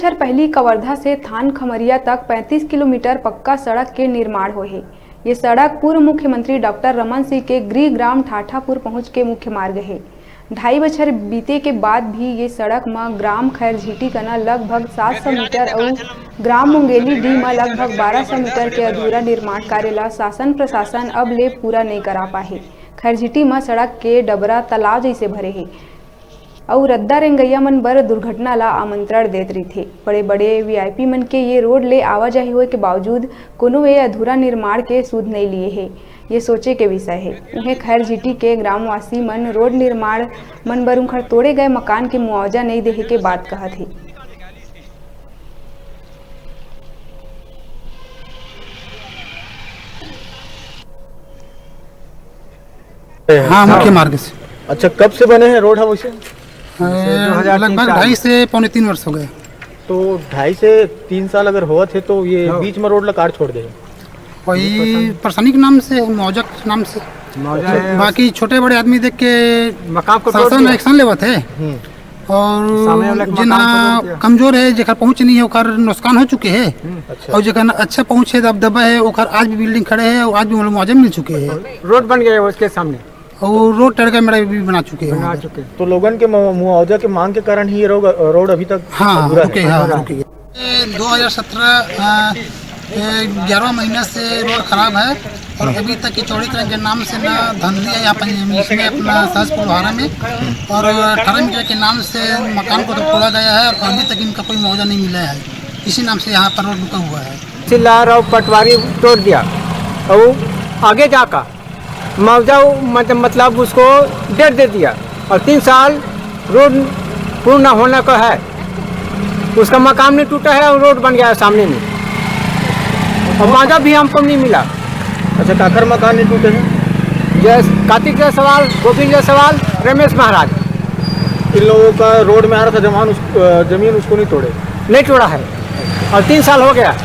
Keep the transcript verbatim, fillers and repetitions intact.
बछर पहिली कवर्धा से थान खमरिया तक पैंतीस किलोमीटर पक्का सड़क के निर्माण होए हे। ये सड़क पूर्व मुख्यमंत्री डॉक्टर रमन सिंह के गृह ग्राम ठाठापुर पहुंच के मुख्य मार्ग हे। ढाई बछर बीते के बाद भी ये सड़क म ग्राम खैरझीटी कना लगभग सात सौ मीटर अउ ग्राम मुंगेली डी म लगभग बारह सौ मीटर के अधूरा निर्माण कार्य ल शासन प्रशासन अब ले पूरा नइ करा पाए हे। खैरझीटी म सड़क के डबरा तालाब जइसे भरे हे। अउ रद्दा रेंगइया मन बर दुर्घटना ला आमंत्रण देत रहिथे। बड़े-बड़े वीआईपी मन के ये रोड ले आवाजाही होए के बावजूद कोनो ये अधूरा निर्माण के सुध नइ लिए हे। ये सोचे के विषय हे। उहें, खैरझीटी के ग्रामवासी मन रोड निर्माण मन बर उंखर तोड़े गए मकान के मुआवजा नइ देहे के बात कहत हे। हाँ, मुख्य मार्ग से। अच्छा, कब से बने हैं रोड हम उसे? अ, लगभग ढाई से पौने तीन वर्ष हो गए। तो ढाई से तीन साल अगर होवत हे तो ये हाँ। बीच में रोड ला काट छोड़ दे। वही प्रशासनिक नाम से, मुआवजा के नाम से। मुआवजा है। बाकी छोटे बड़े आदमी देख के मकान को तोड़ शासन दिया। एक्शन लेवत हे। हम्म। और सामने वाले के जिन मकान को तोड़ दिया। कमजोर है, जेकर पहुँच नहीं है, ओकर नुकसान हो चुके है। हम्म। अच्छा। और जेकर अच्छा पहुँच है, दबदबा है, ओकर आज भी बिल्डिंग खड़े है और आज भी मतलब मुआवजा मिल चुके हैं। रोड बन गया है उसके सामने। और रोड टड़का मेरा भी बना चुके हैं बना वहाँ पर। चुके हैं। तो लोगन के मु-, मुआवजा के मांग के कारण ही ये रोड, रोड अभी तक हाँ, अधूरा रुके, है। हाँ, अधूरा है। रुके। ये दो हज़ार सत्रह, अ, ये ग्यारह महीना से रोड खराब है और अभी तक ये चौड़ीकरण के नाम से ना धंधली है यहाँ पर, इसमें अपना सहजपुर लोहारा में, और अठारह मीटर के नाम से मकान को तो तोड़ा गया है और अभी तक इनका कोई मुआवजा नहीं मिला है। इसी नाम से यहाँ पर रोड रुका हुआ है। चिल्ला रहा पटवारी तोड़ दिया और आगे जाकर मुआवजा मत-, मतलब उसको डेट दे दिया और तीन साल रोड पूर्ण होने का है, उसका मकान नहीं टूटा है और रोड बन गया है सामने में, और मुआवजा भी हमको नहीं मिला। अच्छा, काकर मकान नहीं टूटे हैं? जय कार्तिक जायसवाल, गोविंद जायसवाल, रमेश महाराज। इन लोगों का रोड में आ रहा था जमान, उस, अ, जमीन उसको नहीं तोड़े? नहीं तोड़ा है, और तीन साल हो गया।